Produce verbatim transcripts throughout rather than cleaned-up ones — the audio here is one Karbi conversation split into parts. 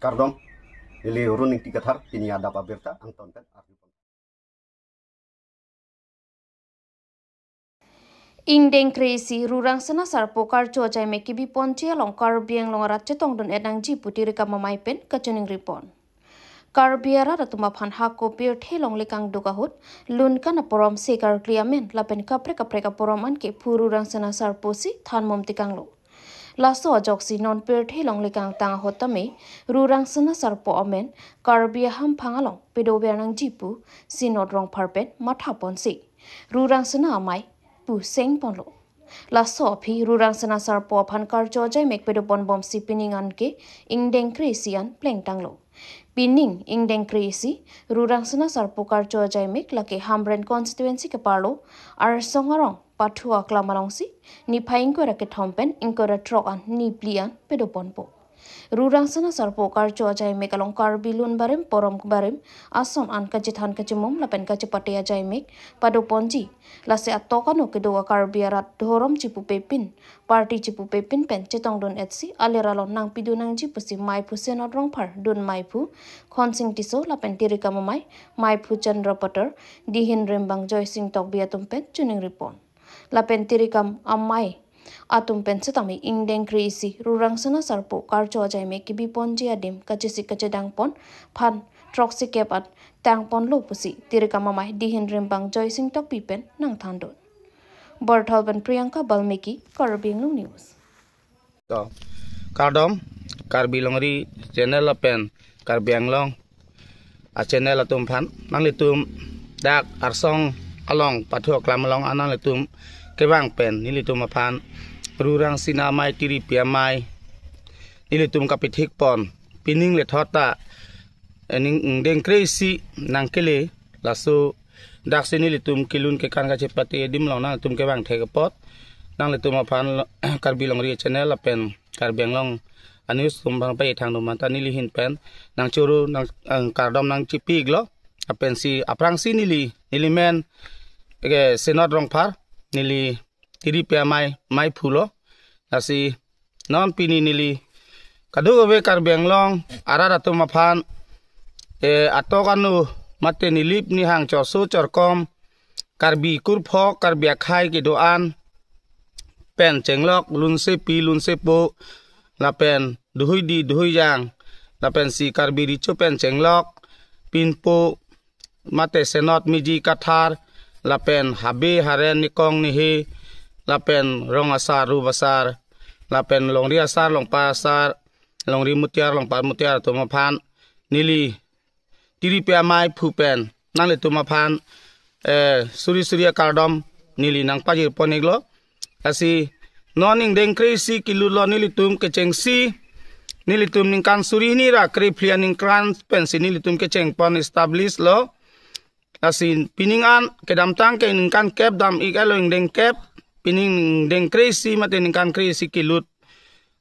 Kardom, neli Run Ingti Kathar, pini adap abirta angton pen arjupon. Ingdeng kre-isi Rurangsina Sarpo karcho ajaimek kebiponji along Karbi Anglong arat chetongdun-et nangji pu tirikam amei pen kachiningripon. Karbi arat atum aphan hako pirthe longle kangduk ahut, lun kan aporom se karkli amen lapen kaprek kaprek aporom anke phu Rurangsina Sarpo si thanmum tekanglo. Laso ajoksi non pirthe longle kangtang ahut tame Rurangsina Sarpo amen Karbi ahamphang along pedover nangji pu Synod rongphar pen mathaponsi Rurangsina amei pu sengponlo. Laso aphi Rurangsina Sarpo aphan karcho ajaimek pedoponbomsi pining anke ingdeng kre-isi an plengtanglo. Pining ingdeng kre-isi Rurangsina Sarpo karcho ajaimek lake Hamren constituency keparlo Arsong arong pathu aklam alongsi niphai ingkoi ra kethom pen ingkoi ra throk an niphli an pedoponpo. Rurangsina Sarpo karcho ajaimek along Karbi lun barim porom barim ason an kachethan kachemum lapen kachepate ajaimek padoponji. Lasi atok ano kedo a-Karbi arat dhorom chipupepin, party chipupepin pen chetongdun-etsi alir alon nangpidun nangji pusi meiphu Synod rongphar dun meiphu Khonsing Tisso lapen tirikam amei meiphu Chandra Pator, dihin rimbang Joysing Tokbi atum pen chiningripon. Lapen tirikam amei atum pen setame ingdeng kre-isi Rurangsina Sarpo karcho ajaimek kebiponji adim kachesik kachedangpon phan throksi kep an tangponlo pusi tirikam amei dihin rimbang Joysing Tokbi pen nangthandun. Borthal pen Priyanka Balmiki, Karbi Anglong News. To, kardom, Karbi Longri channel lapen Karbi Anglong a-channel atum aphan, nanglitum dak Arsong along pathu aklam along an nanglitum kevang pen nelitum aphan Rurangsina amei tiripi amei nelitum kapithikpon, pining lethot ta, eh, ning, ingdeng kre-isi nangkele, laso daksi nelitum kelun kekan kachepate adim along nanglitum kevang thek apot, nanglitum aphan lo-, Karbi Longri channel lapen Karbi Anglong a-news atum aphan pei thangdun manta neli ahin pen nangchoro nang, eh, kardom nangchipiklo. Lapensi aphrangsi neli, neli men ke Synod rongphar, neli tiripi amei meiphulo. Lasi non pini neli kadokave Karbi Anglong arat atum aphan, eh, atok ano mate nelip nehang chorso chorkom, Karbi kurphok, Karbi akhei kedo-an pen chenglok, lunsepi lunsepo, lapen duhuidi duhuijang, lapensi Karbi recho pen chenglok, pinpo, mate senot meji kathar, lapen habe haren nikong nihi, lapen rong asar rup asar, lapen longri asar longpa asar, longri mutiar longpa mutiar atum aphan neli tiripi amei phu pen nanglitum aphan, eh, suri suri akardom neli nangpajirpon-iklo. Lasi non ingdeng kre-isi kelutlo nelitum kechengsi, nelitum ningkan suri hini ra krephli aningkan pensi nelitum kechengpon establish lo. Lasi pining an kedamtang ke ningkan kep dam-ik-etlo, ingdeng kep, pining ingdeng kre-isi mate ningkan kre-isi kelut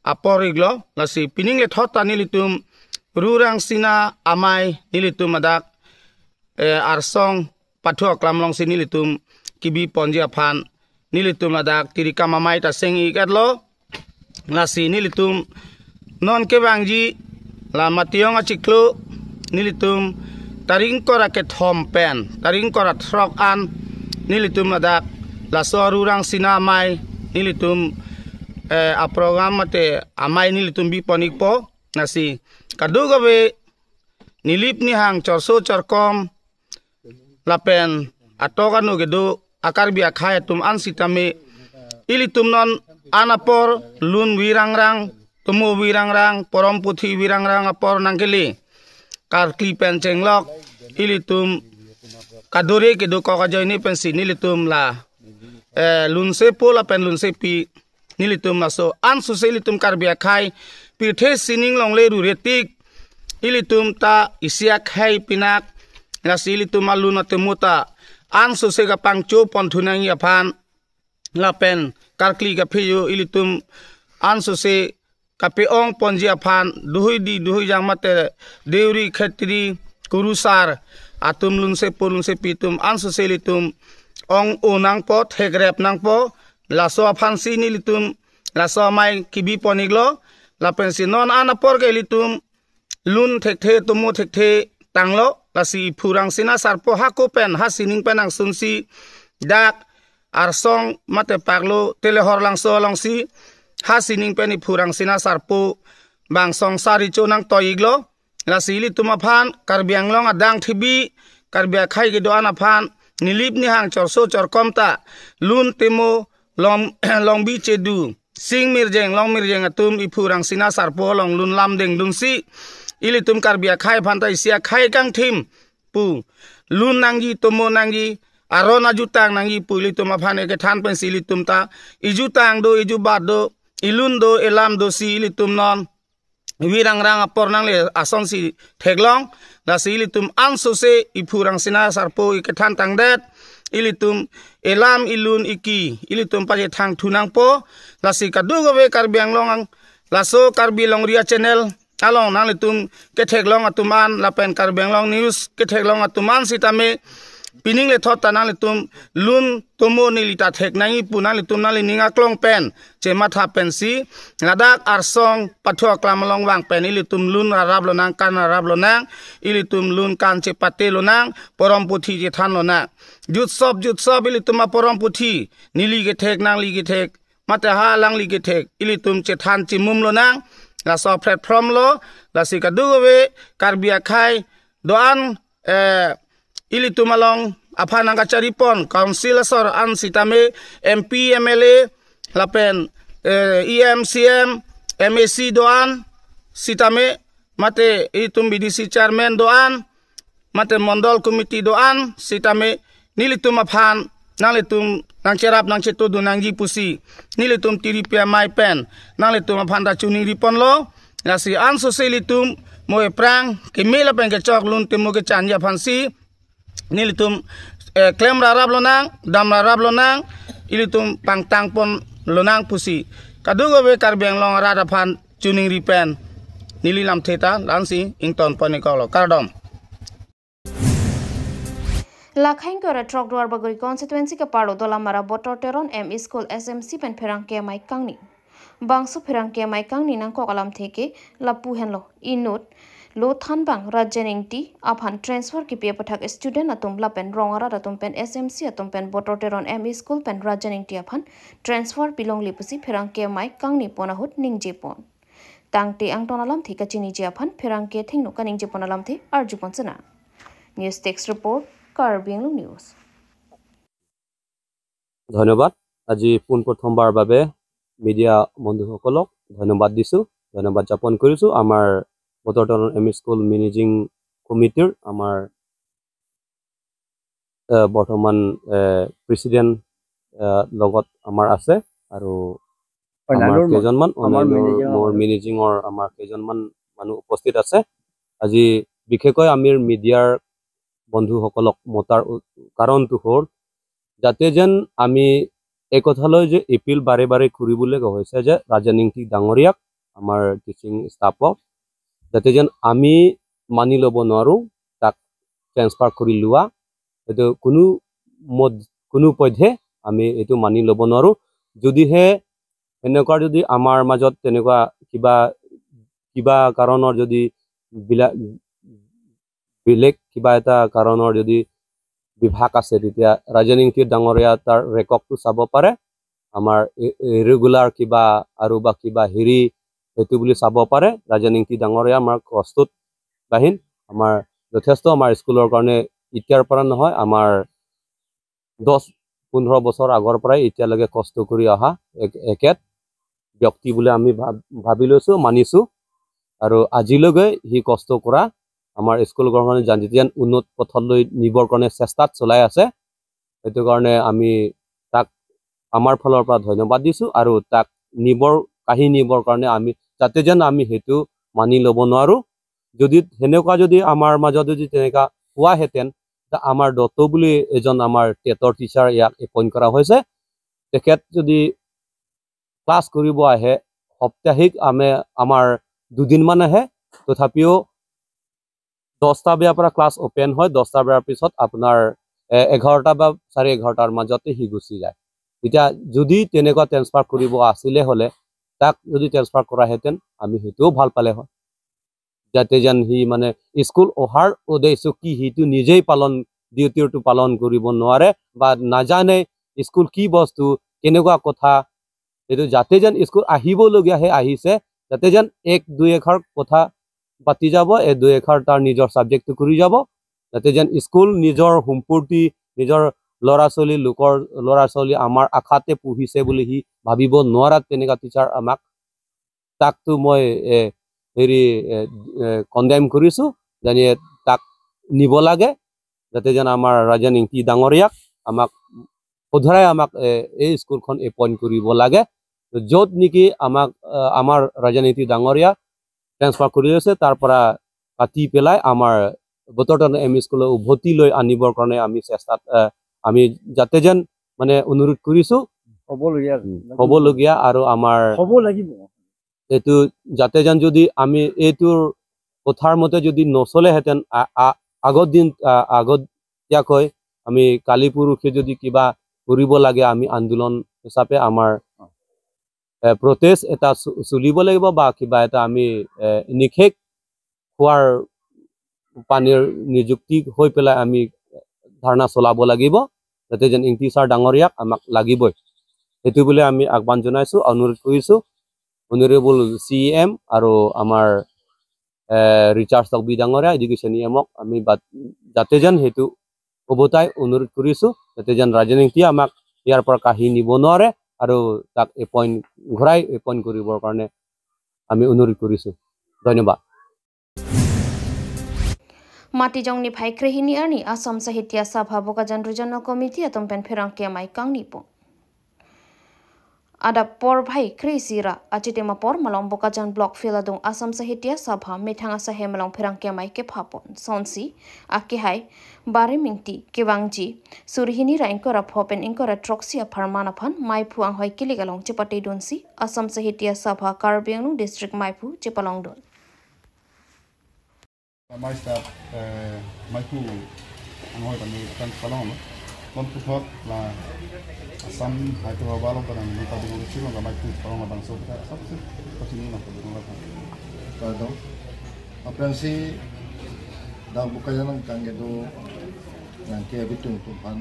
apor-iklo. Lasi pining lethot ta nelitum Rurangsina amei nelitum adak, eh, Arsong pathu aklam alongsi nelitum kebiponji aphan nelitum ladak tirikam amei ta seng-ik-etlo. Lasi nelitum non kevangji la Matiyong achiklo nelitum tarik ingkoi ra kethom pen tarik ingkoi ra throk an nelitum ladak laso Rurangsina amei nelitum, eh, aprogram mate amei nelitum bipon-ikpo. Lasi kadokave nelip nehang chorso chorkom lapen atok ano kedo a-Karbi akhei atum an sitame ilitum non an apor lun virangrang, tumo virangrang, porom puthi virangrang apor nangkele. Karkli pen chenglok ilitum kadore kedokok ajoine pensi nelitum la, eh, lunsepo lapen lunsepi nelitum laso ansose ilitum Karbi akhei pirthe sining longle rure tik ilitum ta isi akhei pinak, lasi ilitum alun atumu ta ansose kapangcho ponthu nangji aphan lapen karkli kaphejo ilitum ansose kape-ong ponji aphan duhuidi duhuijang mate deuri khetri kurusar atum lunsepo lunsepi atum ansose ilitum ong-o nangpo, thekrep nangpo, laso aphansi nelitum laso amei kebipon-iklo. Lapensi non an apor ke ilitum lun thekthe tomo thekthe tanglo, lasi iphu Rangsina Sarpo hako pen ha sining pen angsunsi dak Arsong mate Paklo Telehorlangso alongsi ha sining pen iphu Rangsina Sarpo bang songsar icho nangtoi-iklo. Lasi ilitum aphan Karbi Anglong adang thibi Karbi akhai kedo-an aphan nilip nihang chorso chorkom ta lun temo long longbi chedu sing mirjeng long mirjeng atum iphu Rangsina Sarpo along lun lam dengdunsi ilitum Karbi akhai aphan ta isi akhai kangthim pu lun nangji tomo nangji aron ajutang nangji pu ilitum aphan ekethan pensi ilitum ta ijutang do ijubat do ilun do elam do si ilitum non virang rang apor nangle asonsi theklong. Lasi ilitum ansose iphu Rangsina Sarpo ikethan tangdet ilitum elam ilun iki ilitum pachethang thu nangpo. Lasi kadokave Karbi Anglong ang laso Karbi Longri a-channel along nanglitum ketheklong atum an lapen Karbi Anglong news ketheklong atum an sitame pining lethot ta nanglitum lun tomo neli ta thek nangji pu nanglitum nanglining aklong pen chematha pensi ladak Arsong Pathu aklam along vang pen ilitum lun rarap lonang kan rarap lonang ilitum lun kan chepate lonang porom puthi chethan lonang jutsop jutsop ilitum aporom puthi neli kethek nangli kethek mate ha alangli kethek ilitum chethan chimum lonang laso platform lo. Lasi kadokave Karbi akhai do-an eh, ilitum along aphan nangkacharipon council asor an sitame M P M L A lapen eh, E M C M M A C do-an sitame mate ilitum B D C chairman do-an mate mondol committee do-an sitame nelitum aphan nanglitum nangcherap nangchetudun nangji pusi nelitum tiripi amei pen nanglitum aphan ta choningriponlo. Lasi ansose ilitum mo eprang keme lapen kechok lun temo kechanji aphansi nelitum eh, klem rarap lonang dam rarap lonang ilitum pangtangpon lonang pusi kadokave Karbi Anglong arat aphan choningri pen neli lamthe ta la-ansi ingtonpon-iklo, kardom. Lakhang kora throk Duarbagori constituency kaparlo Dolamara Botor Teron M E School S M C pen pherangke amei kangni. Bangso pherangke amei kangni nangkok alamthe ke lapu henlo, inut lo thanbang Rajen Ingti aphan transfer kipi aputhak student atum lapen rong arat atum pen S M C atum pen Botor Teron M E School pen Rajen Ingti aphan transfer pilongle pusi pherangke amei kangni pon ahut ningjepon. Tangte angton alamthe kachiniji aphan pherangke athengno kaningjepon alamthe arjupon sena. News Desk Report, Karbi Anglong News. ধন্যবাদ। আজি পোন প্ৰথমবাৰ বাবে মিডিয়া বন্ধুসকলক ধন্যবাদ দিছো, ধন্যবাদ যাপন কৰিছো আমাৰ বতৰ তৰণ এম ই স্কুল মেনেজিং কমিটিৰ আমাৰ এ, বৰ্তমান এ, প্ৰেচিডেণ্ট এ, লগত আমাৰ আছে আৰু আমাৰ অন্যান্য কেইজনমান আমাৰ অন্যান্য মেনেজিং মোৰ মেনেজিঙৰ আমাৰ কেইজনমান মানুহ উপস্থিত আছে। আজি বিশেষকৈ আমি মিডিয়াৰ বন্ধুসকলক মতাৰ উ- কাৰণটো হ'ল যাতে যেন আমি এই কথালৈ যে এপিল বাৰে বাৰে কৰিবলৈ হৈছে যে ৰাজেন ইংতি ডাঙৰীয়াক আমাৰ টিচিং ষ্টাফক যাতে যেন আমি মানি ল'ব নোৱাৰো তাক ট্ৰেন্সফাৰ কৰি লোৱা। এইটো কোনো মত কোনো পধ্যে আমি এইটো মানি ল'ব নোৱাৰো। যদিহে এনেকুৱা যদি আমাৰ মাজত তেনেকুৱা কিবা কিবা কাৰণৰ যদি বিলা বেলেগ কিবা এটা কাৰণৰ যদি বিভাগ আছে তেতিয়া ৰাজেন ইংতি ডাঙৰীয়া তাৰ ৰেকৰ্ডটো চাব পাৰে। আমাৰ ইৰেগুলাৰ কিবা আৰু বা কিবা হেৰি সেইটো বুলি চাব পাৰে। ৰাজেন ইংতি ডাঙৰীয়া আমাৰ কষ্টত বাহিন আমাৰ যথেষ্ট আমাৰ স্কুলৰ কাৰণে এতিয়াৰ পৰা নহয় আমাৰ দহ পোন্ধৰ বছৰ আগৰ পৰাই এতিয়ালৈকে কষ্ট কৰি অহা এক একেট ব্যক্তি বুলি আমি ভাব- ভাবি লৈছো, মানিছো। আৰু আজিলৈকে সি কষ্ট কৰা আমাৰ স্কুলখনৰ কাৰণে যান- যেন উন্নত পথলৈ নিবৰ কাৰণে চেষ্টাত চলাই আছে। সেইটো কাৰণে আমি তাক আমাৰ ফালৰ পৰা ধন্যবাদ দিছো আৰু তাক নিবৰ কাঢ়ি নিবৰ কাৰণে আমি যাতে যেন আমি সেইটো মানি ল'ব নোৱাৰো। যদি সেনেকুৱা যদি আমাৰ মাজত যদি তেনেকুৱা হোৱাহেঁতেন তা আমাৰ দত্ত বুলি এজন আমাৰ টেটৰ টিচাৰ ইয়াক এপইণ্ট কৰা হৈছে। তেখেত যদি ক্লাছ কৰিব আহে, সাপ্তাহিক আমি আমাৰ দুদিনমান আহে, তথাপিও দহটা বজাৰ পৰা ক্লাছ অপেন হয়। দহটা বজাৰ পিছত আপোনাৰ এ, এঘাৰটা বা চাৰে এঘাৰটাৰ মাজতে সি গুচি যায়। এতিয়া যদি তেনেকুৱা ট্ৰেন্সফাৰ কৰিব আছিলে হ'লে তাক যদি ট্ৰেন্সফাৰ কৰাহেঁতেন আমি সেইটোও ভাল পালে হয়। যাতে যেন সি মানে স্কুল অহাৰ উদ্দেশ্য কি সেইটো নিজেই পালন, ডিউটিটো পালন কৰিব নোৱাৰে বা নাজানে স্কুল কি বস্তু, কেনেকুৱা কথা। এইটো যাতে যেন স্কুল আহিবলগীয়া সেই আহিছে, যাতে যেন এক দুই এষাৰ কথা পাতি যাব, এক দুই এষাৰ তাৰ নিজৰ ছাবজেক্টটো কৰি যাব, যাতে যেন স্কুল নিজৰ সম্পত্তি, নিজৰ ল'ৰা ছোৱালী, লোকৰ ল'ৰা ছোৱালী আমাৰ আশাতে পঢ়িছে বুলি সি ভাবিব নোৱাৰাত তেনেকুৱা টিচাৰ আমাক, তাকতো মই এ, হেৰি এ, এ, কণ্ডেম কৰিছো, যেনে তাক নিব লাগে, যাতে যেন আমাৰ ৰাজেন ইংতি ডাঙৰীয়াক আমাক শুধৰাই আমাক এ, এই স্কুলখন এপইণ্ট কৰিব লাগে। য'ত নেকি আমাক এ, আমাৰ ৰাজেন ইংতি ডাঙৰীয়া ট্ৰেন্সফাৰ কৰি আছে, তাৰ পৰা কাটি পেলাই আমাৰ বতৰতন এম ই স্কুললৈ উভতি লৈ আনিবৰ কাৰণে আমি চেষ্টাত এ, আমি যাতে যেন মানে অনুৰোধ কৰিছো। হ'বলগীয়া উম, হ'বলগীয়া আৰু আমাৰ হ'ব লাগিব। এইটো যাতে যেন যদি আমি এইটোৰ কথাৰ মতে যদি নচলেহেঁতেন, আ- আ- আগৰ দিন আ- আগতীয়াকৈ আমি কালি পৰহি যদি কিবা কৰিব লাগে, আমি আন্দোলন হিচাপে আমাৰ প্ৰটেষ্ট এটা চ- চলিব লাগিব বা কিবা এটা আমি এ, নিশেষ খোৱাৰ পানীৰ নিযুক্তি হৈ পেলাই আমি ধাৰণা চলাব লাগিব, যাতে যেন ইংতি ছাৰ ডাঙৰীয়াক আমাক লাগিবই। সেইটো বুলি আমি আহ্বান জনাইছো, অনুৰোধ কৰিছো অনাৰেবল চি ই এম আৰু আমাৰ এ, ৰিচাৰ্ড তকবি ডাঙৰীয়া এডুকেশ্যন ই এমক আমি বাট- যাতে যেন সেইটো উভতাই অনুৰোধ কৰিছো, যাতে যেন ৰাজেন ইংতি আমাক ইয়াৰ পৰা কাঢ়ি নিব নোৱাৰে আৰু তাক এপইণ্ট ঘূৰাই এপইণ্ট কৰিবৰ কাৰণে আমি অনুৰোধ কৰিছো। ধন্যবাদ। Matijong niphai krehini arni Assam Sahitya Sabha Bokajan Regional Committee atum pen pherangke amei kangni pon. Adap porphai kre-isi ra achitim apor malom Bokajan Block Field adung Assam Sahitya Sabha methang asahem along pherangke amei kepha pon. Sonsi akehai Barim Ingti kevangji suri hini ra ingkoi ra pho pen ingkoi ra throksi apharman aphan meiphu anghoi kilik along chepate dunsi Assam Sahitya Sabha Karbi Anglong District meiphu chepalong dun. Amei staff, eh, meiphu anghoi kami kan palong lo. Kon puthot la Assam Sahitya Sabha lo kan ni padu ko silo la meiphu palong la bangso kita sab se pasi ni na padu ko la. Pardon. Aphrangsi dak Bokajan nangkang kedo nangke abitung atum aphan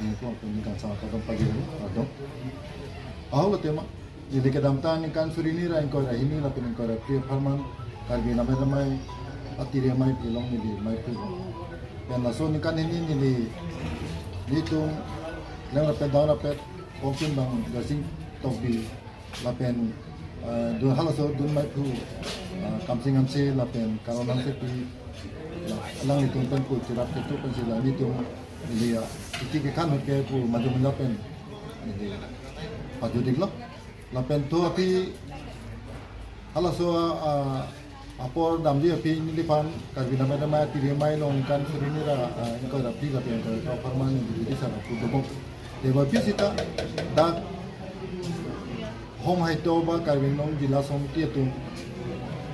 ni ko atum ni kan sa kadam pagi lo. Pardon. Aho lo tema. Neli kedamtang ningkan suri hini ra ingkoi ra hini lapen ingkoi ra phli apharman Karbi Lammet Amei atiri amei pilong neli meiphu. Pen laso ningkan hini neli nelitum leng rapet down rapet Pongkim bang Darsing Tokbi lapen, eh, dun halaso dun meiphu, eh, Kamsing Hanse lapen Karon Hansepi la- alanglitum pen pu chirap ketu pensi la nelitum neli, eh, iti kekhan hut ke pu maju manja pen neli pajudiklo. Lapen to aphi halaso, ah, apor damji aphi neliphan Karbi Lammet Amei atiri amei along ningkan suri hini ra, ah, ingkoi ra phli lapen ingkoi ra pho apharman neli didi sar apu dobok. Tebaphi sita dak Hom Sahitya Sabha Karbi Anglong Jila Samiti atum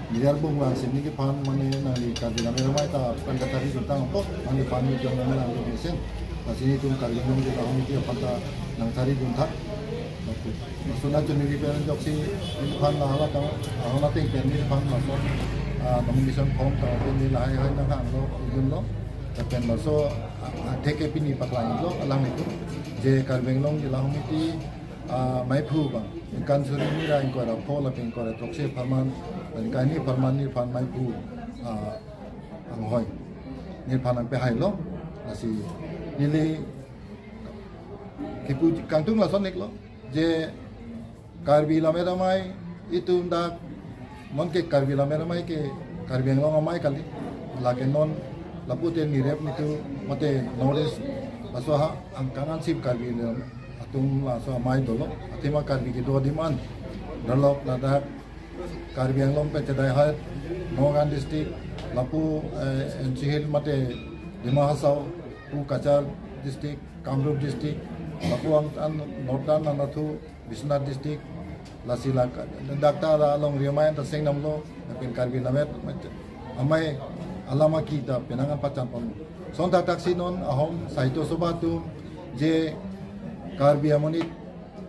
Mayor Bung Rang Sing neliphan mane nangli Karbi Lammet Amei ta pen kachari juntang po, nangliphan ni jong nang nangli mesen. Lasi nelitum Karbi Anglong Jila Samiti aphan ta nangchari junthak. Suna chuniri pen joksi neliphan la hala tang, hala teng pen neliphan laso, ah, nomination form ta pen neli lahai hai nanghang lo, ijun lo. Lapen laso, ah, ah, theke pini paklang lo, alanglitum. Je Karbi Anglong Jila Samiti, ah, meiphu bang. Ningkan suri hini ra ingkoi ra pho lapen ingkoi ra throksi apharman, lapen ingkoi hini apharman neliphan meiphu, ah, anghoi. Neliphan nangpehai lo, lasi neli kipu kangtung lason ik lo, je Karbi Lammet Amei itum dak non ke Karbi Lammet Amei ke Karbi Anglong amei kali. Lake non lapu te nirep nitu mate North East laso ha angkangan sip Karbi Lam- atum laso amei dolo. Athema Karbi kedo demand. Dalok ladak Karbi Anglong pen chedai hai Nagaon district, lapu, eh, N C Hill mate Dima Hasao, pu Cachar district, Kamrup district, lapu ang an Northern Anato, Biswanath district, lasi la ka- dak ta la along riamai ta seng namlo, lapen Karbi Lammet Amei alam aki ta penang an pachan pon. Son thakthak si non ahom Sahitya Sabha atum je Karbi amonit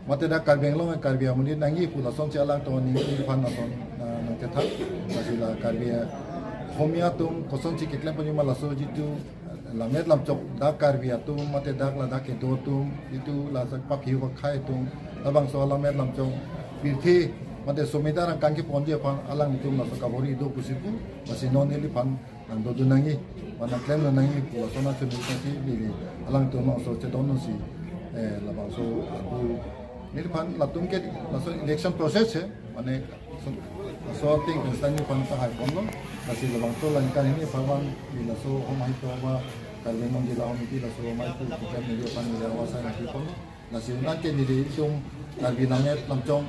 mate dak Karbi Anglong Karbi amonit nangji pu lason si alangtum neliphan lason, ah, nangkethak, lasi la Karbi, ah, Homia atum kosonsi keklem pajuma laso jitu lammet lamchok dak Karbi atum mate dak ladak kedo atum jitu laso pakhiu pakhai atum labangso lammet lamchok pirthe mate Sumita Rangkang keponji aphan alangtum laso kabor-i do pusi pu, lasi non neliphan nangdodun nangji, ba nangklemdun nangji pu laso nangchunil kasi neli alangtum laso chedon nangsi, eh, labangso abu neliphan latum ke laso election process he, mane so, so thing pen sitame neliphan kahai ponlo, lasi labangso langkan hini aphan neli laso homai to ba Karbi Anglong Jila Homiti laso homai pu program neliphan neli awasa nangpi ponlo. Lasi nangke nelitum Karbi lammet lamchok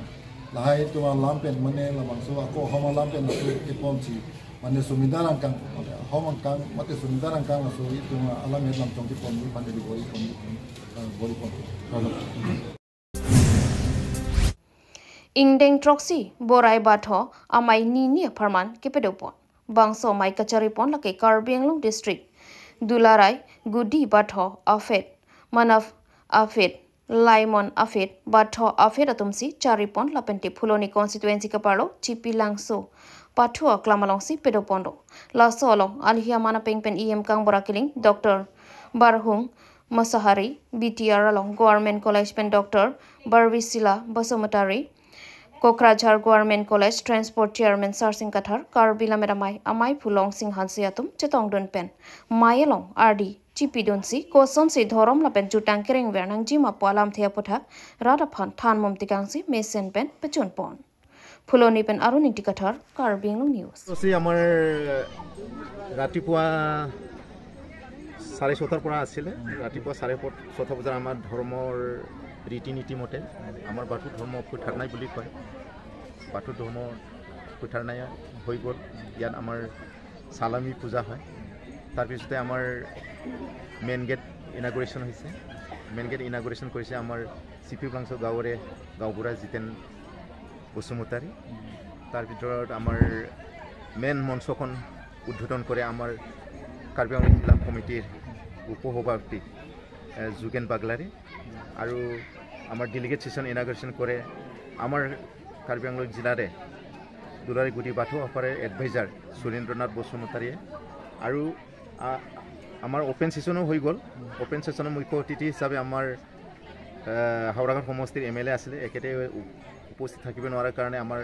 lahai atum alam pen mane labangso ako hom alam pen laso keponsi mane Sumita Rangkang, mane hom angkang mate Sumita Rangkang laso itum alammet lamchok kepon aphan neli bor-i pon, eh, bor-i pon. Ingdeng throksi Borai Batho amei nini apharman kepadopon. Bangso amei kacharipon lake Karbi Anglong District Dularai Gudi Batho aphet, Manav aphet, Laimon aphet, Batho aphet atumsi charipon lapente Phuloni constituency kaparlo Chipilangso pathu aklam alongsi padoponlo. Laso along alihi aman apeng pen E M Kangbura Killing, Doctor Barhung Mosahari, B T R along Government College pen Doctor Barvisila Basumatary, Kokrajhar Government College Transport Chairman Sarsing Kathar, Karbi Lammet Amei, Amei Phuloni Sing Hanse atum chetongdun pen mei along ardi chipidunsi kosonsi dhorom lapen jutang kerengver nangjima pu alamthe aputhak rat aphan thanmum tekangsi mesen pen pachunpon. Phuloni pen Arun Ingti Kathar, Karbi Anglong News. অৱশ্যে আমাৰ ৰাতিপুৱা চাৰে ছটাৰ পৰা আছিলে। ৰাতিপুৱা চাৰে প-, ছটা বজাৰ আমাৰ ধৰ্মৰ ৰীতি নীতি মতে আমাৰ বাথৌ ধৰ্ম ফুঠাৰ নাই বুলি কয়। বাথৌ ধৰ্ম ফুঠাৰ নাই হৈ গ'ল। ইয়াত আমাৰ চালামী পূজা হয়। তাৰপিছতে আমাৰ মেইন গেট ইনাগুৰেশ্যন হৈছে। মেইন গেট ইনাগুৰেশ্যন কৰিছে আমাৰ চিপি ব্ৰাংচৰ গাঁৱৰে গাঁওবুঢ়া জিতেন বসুমতাৰী। তাৰ ভিতৰত আমাৰ মেইন মঞ্চখন উদ্বোধন কৰে আমাৰ কাৰ্বি আংলং জিলা কমিটিৰ উপসভাপতি, এ, যোগেন বাগলাৰী। আৰু আমাৰ ডেলিগেট ছেছন ইনাগুৰেশ্যন কৰে আমাৰ কাৰ্বি আংলং জিলাৰে দুলাৰী গুডি বাথৌ আফাৰে এডভাইজাৰ সুৰেন্দ্ৰনাথ বসুমতাৰীয়ে। আৰু, আ, আমাৰ অপেন ছেছনো হৈ গ'ল। অপেন ছেছনৰ মুখ্য অতিথি হিচাপে আমাৰ, এ, হাওৰাঘাট সমষ্টিৰ এম এল এ আছিলে, এখেতে উপ-, উপস্থিত থাকিব নোৱাৰাৰ কাৰণে আমাৰ,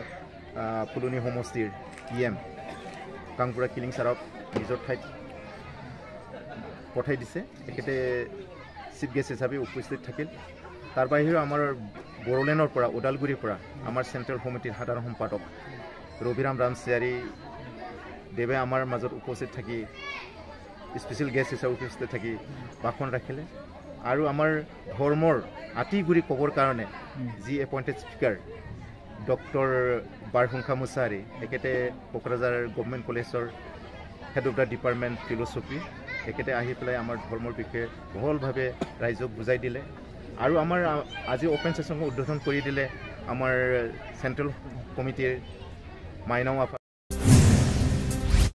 আ, ফুলনি সমষ্টিৰ ই এম কাংবুৰা কিলিং ছাৰক নিজৰ ঠাইত পঠাই দিছে। তেখেতে চিফ গেষ্ট হিচাপে উপস্থিত থাকিল। তাৰ বাহিৰেও আমাৰ বড়োলেণ্ডৰ পৰা, ওদালগুৰিৰ পৰা আমাৰ চেণ্ট্ৰেল কমিটিৰ সাধাৰণ সম্পাদক ৰবিৰাম ৰামচিয়াৰী দেৱে আমাৰ মাজত উপস্থিত থাকি, স্পেচিয়েল গেষ্ট হিচাপে উপস্থিত থাকি ভাষণ ৰাখিলে। আৰু আমাৰ ধৰ্মৰ আঁতিগুৰি ক'বৰ কাৰণে যি এপইণ্টেড স্পীকাৰ ডক্টৰ বাৰহুংখা মুছাহাৰী, তেখেতে কোকৰাঝাৰ গভৰ্ণমেণ্ট কলেজৰ head of the department philosophy, তেখেতে আহি পেলাই আমাৰ ধৰ্মৰ বিষয়ে বহলভাৱে ৰাইজক বুজাই দিলে। আৰু আমাৰ আ-, আজি অপেন ছেছনখন উদ্বোধন কৰি দিলে আমাৰ চেণ্ট্ৰেল কমিটিৰ মাইনাও আফা